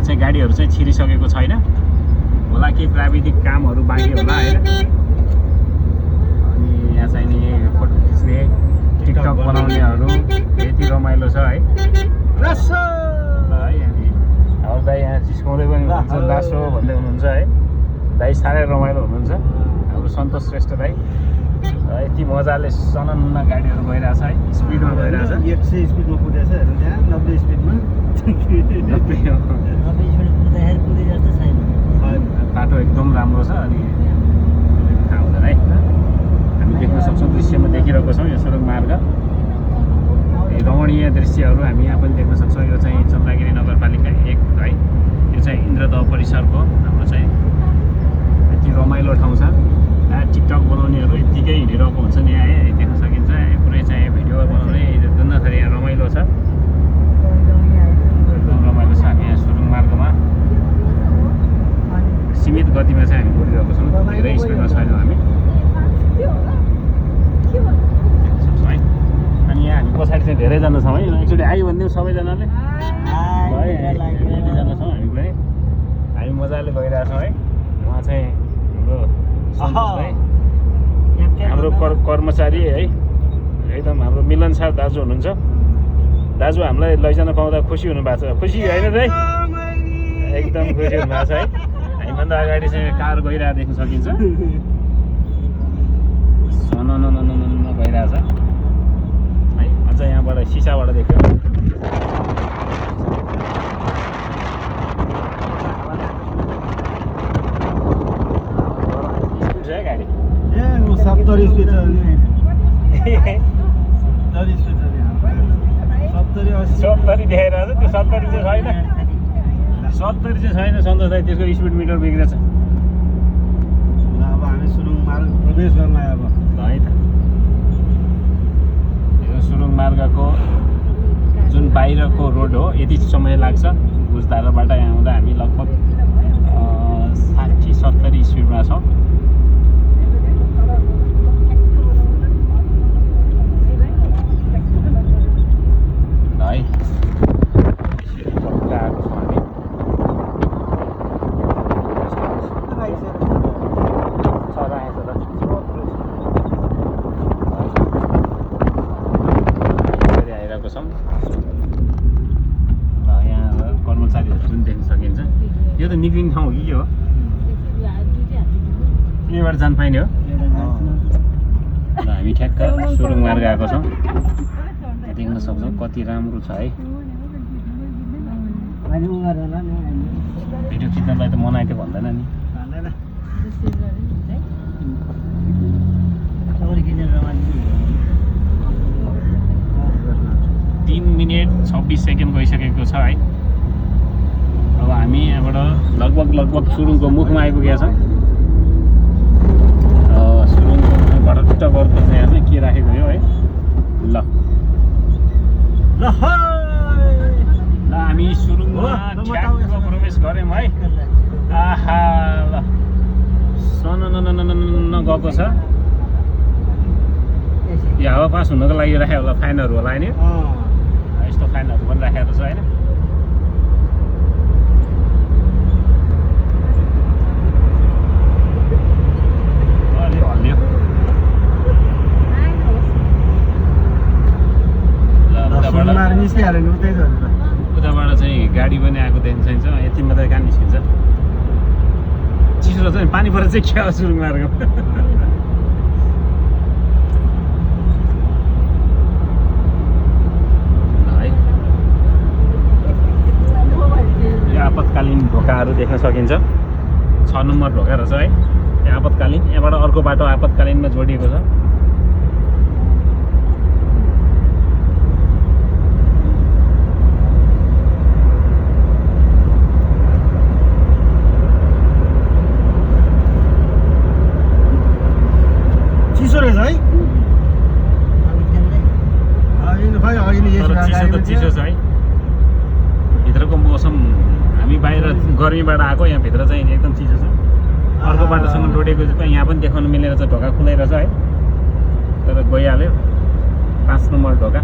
चाहिँ गाडीहरू चाहिँ छिरिसकेको छैन होला, केही प्राविधिक कामहरू बाँकी होला होइन। अनि यहाँ चाहिँ नि फोटो खिच्ने टिकटक बनाउनेहरू यति रमाइलो छ है। अब दाइ यहाँ जिस्काउँदै पनि हुनुहुन्छ, लासो भन्दै हुनुहुन्छ है। दाइ साह्रै रमाइलो हुनुहुन्छ हाम्रो सन्तोष श्रेष्ठ दाइ। यति मजाले सनन्न गाडीहरू गइरहेछ है, स्पिडमा गइरहेछ। 100 स्पिडमा कुदेछ हेर्नु त्यहाँ, 90 स्पिडमा। बाटो एकदम राम्रो छ अनि थाहा हुँदैन है। हामी देख्न सक्छौँ, दृश्यमा देखिरहेको छौँ यो सडक मार्ग। रमणीय दृश्यहरू हामी यहाँ पनि देख्न सक्छौँ। यो चाहिँ चन्द्रगिरी नगरपालिका 1 है। यो चाहिँ इन्द्रदह परिसरको हाम्रो चाहिँ यति रमाइलो ठाउँ छ। टिकटक बनाउनेहरू यत्तिकै हिँडिरहेको हुन्छ नि यहाँ है, देख्न सकिन्छ। पुरै चाहिँ भिडियो बनाउने जुनखेरि यहाँ रमाइलो छ, एकदम रमाइलो छ। हामी यहाँ सुरुङ मार्गमा सीमित गतिमा चाहिँ हामी कुदिरहेको छौँ, धेरै स्पिडमा छैनौँ हामी। अनि यहाँ हामी पछाडि चाहिँ धेरैजना छौँ है। एकचोटि आयो भनिदिउँ सबैजनाले धेरैजना छौँ हामी पनि। हामी मजाले गइरहेछौँ है। उहाँ चाहिँ हाम्रो सन्तोष भाइ, हाम्रो कर्मचारी है, एकदम हाम्रो मिलनसार दाजु हुनुहुन्छ। दाजु हामीलाई लैजान पाउँदा खुसी हुनुभएको छ, खुसी होइन दाइ? एकदम खुसी हुनुभएको छ है। हामीभन्दा अगाडि चाहिँ कार गइरहेको देख्न सकिन्छ, सनननननन गइरहेछ है। अझ यहाँबाट सिसाबाट देख्यो। स्पिड छ है गाडी, 70 स्पिड छ नि। 70 स्पिड छ नि, 70 80 70 देखाइरहेछ। त्यो 70 चाहिँ छैन, 70 चाहिँ छैन सन्तोष दाइ, त्यसको स्पिड मिटर बिग्रेछ। ल अब हामी सुरुङ मार्ग प्रवेश गर्न अब है त। यो सुरुङ मार्गको जुन बाहिरको रोड हो, यति समय लाग्छ गुजधाराबाट यहाँ आउँदा। हामी लगभग 60-70 स्पिडमा छौँ। है यसरी पक्का आएको छौँ हामी। आइरहेको छौँ। यहाँ कर्मचारीहरू पनि देख्न सकिन्छ। यो त निक्लिने ठाउँ हो कि के हो? यहीँबाट जान पाइने हो। ल हामी ठ्याक्क सुरुङ मार्ग आएको छौँ। देख्न सक्छौँ कति राम्रो छ है। भिडियो खिच्नलाई त मनाइ थियो भन्दैन नि। 3 मिनट 26 सेकेन्ड गइसकेको छ है। अब हामी यहाँबाट लगभग सुरुङको मुखमा आइपुगेका छौँ। सुरुङको भटक्क गर्दा चाहिँ यहाँ चाहिँ के राखेको हो है। ल हामी सुरुङमा ठ्याक्क प्रवेश गऱ्यौँ है। आहा ल सनननननन गएको छ। यो हावा पास हुनको लागि राखेको होला, फाइनहरू होला नि। यस्तो फाइनहरू पनि राखेको छ होइन। हल्लियो उताबाट चाहिँ गाडी पनि आएको देखिन्छ। यति मात्रै कहाँ निस्किन्छ। चिसो छ नि, पानी परेर चाहिँ क्या सुरुङ मार्ग। आपतकालीन ढोकाहरू देख्न सकिन्छ। 6 नम्बर ढोका रहेछ है। यहाँ आपतकालीन, यहाँबाट अर्को बाटो आपतकालीनमा जोडिएको छ। चिसो रहेछ है। चिसो छ है। भित्रको मौसम, हामी बाहिर गर्मीबाट आएको, यहाँ भित्र चाहिँ एकदम चिसो छ। अर्को बाटोसँग जोडिएको चाहिँ यहाँ पनि देखाउनु मिलेर चाहिँ ढोका खुलै रहेछ है। तर गइहाल्यो 5 नम्बर ढोका।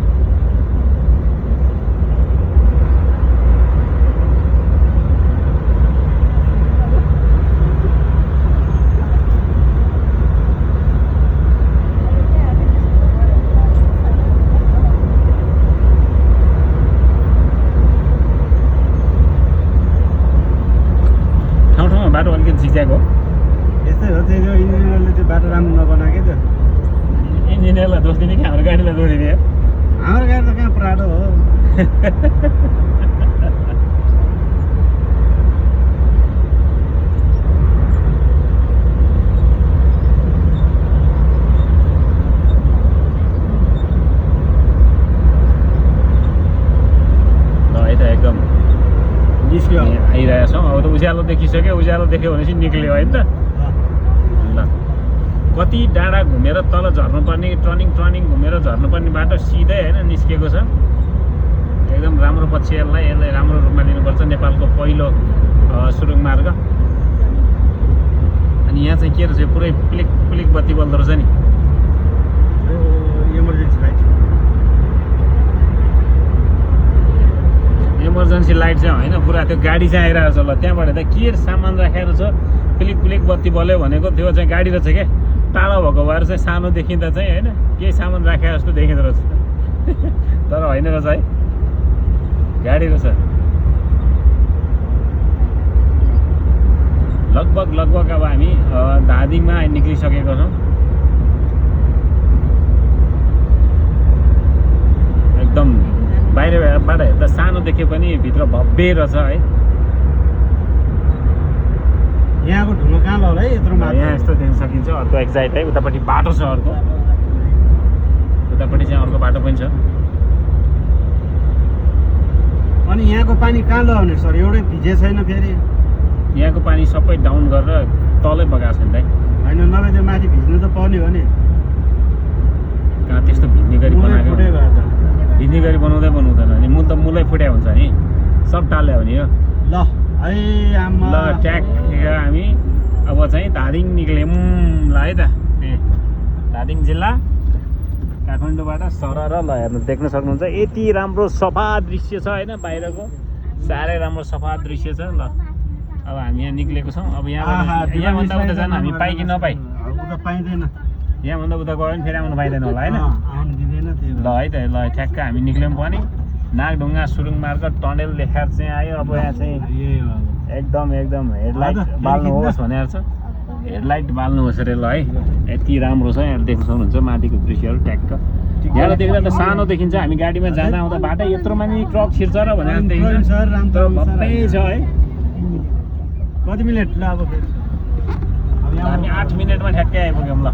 एकदम निस्क्यो आइरहेको छौँ अब त उज्यालो देखिसक्यो उज्यालो देख्यो भनेपछि निक्ल्यो है नि त ल कति डाँडा घुमेर तल झर्नुपर्ने टर्निङ घुमेर झर्नुपर्ने बाटो सिधै होइन निस्किएको छ एकदम राम्रो पछि यसलाई राम्रो रूपमा लिनुपर्छ नेपालको पहिलो सुरुङ मार्ग अनि यहाँ चाहिँ के रहेछ पुरै प्लिक प्लिक बत्ती बल्दो रहेछ नि इमर्जेन्सी लाइट चाहिँ होइन पुरा त्यो गाडी चाहिँ आइरहेको छ ल त्यहाँबाट त के सामान राखेको छ प्लिक प्लिक बत्ती बल्यो भनेको त्यो चाहिँ गाडी रहेछ क्या टाढो भएको भएर चाहिँ सानो देखिँदा चाहिँ होइन केही सामान राखेको जस्तो देखिँदो रहेछ तर होइन रहेछ है गाडी रहेछ लगभग अब हामी धादिङमा निक्लिसकेको छौँ एकदम बाहिरबाट हेर्दा सानो देखे पनि भित्र भव्य रहेछ है यहाँको ढुङ्गा कहाँ होला है यत्रो यहाँ यस्तो देख्न सकिन्छ अर्को एक्जाइट है उतापट्टि बाटो छ अर्को उतापट्टि चाहिँ अर्को बाटो पनि छ अनि यहाँको पानी कहाँ लगाउने सर एउटै भिजे छैन फेरि यहाँको पानी सबै डाउन गरेर तलै बगाएको छ नि दाइ होइन नभए त्यो माथि भिज्नु त पर्ने हो नि कहाँ त्यस्तो भिज्ने गरी बनाएको भिज्ने गरी बनाउँदैन नि मुल त मुलै फुट्या हुन्छ नि सब टाल्यो भने यो ल है आमा ल ट्याक हामी अब चाहिँ धादिङ निक्ल्यौँ ल है त धादिङ जिल्ला काठमाडौँबाट सरर ल हेर्नु देख्न सक्नुहुन्छ यति राम्रो सफा दृश्य छ होइन बाहिरको साह्रै राम्रो सफा दृश्य छ ल अब हामी यहाँ निक्लेको छौँ अब यहाँभन्दा उता जान हामी पाइ कि नपाइ पाइँदैन यहाँभन्दा उता गयो भने फेरि आउनु पाइँदैन होला होइन ल है त ल ठ्याक्क हामी निक्ल्यौँ पनि नागढुङ्गा सुरुङ मार्ग टनेल लेखाएर चाहिँ आयो अब यहाँ चाहिँ एकदम हेडलाइट बाल्नुहोस् भनेर छ हेडलाइट बाल्नुहोस् अरे ल है यति राम्रो छ यहाँ देख्न सक्नुहुन्छ माथिको दृश्यहरू ट्याक्क यहाँ देख्दा त सानो देखिन्छ हामी गाडीमा जाँदा आउँदा बाटो यत्रो मानि ट्रक छिर्छ र भनेर देखिन्छ तर भत्तै छ है कति मिनट ल अब हामी 8 मिनटमा ठ्याक्कै आइपुग्यौँ ल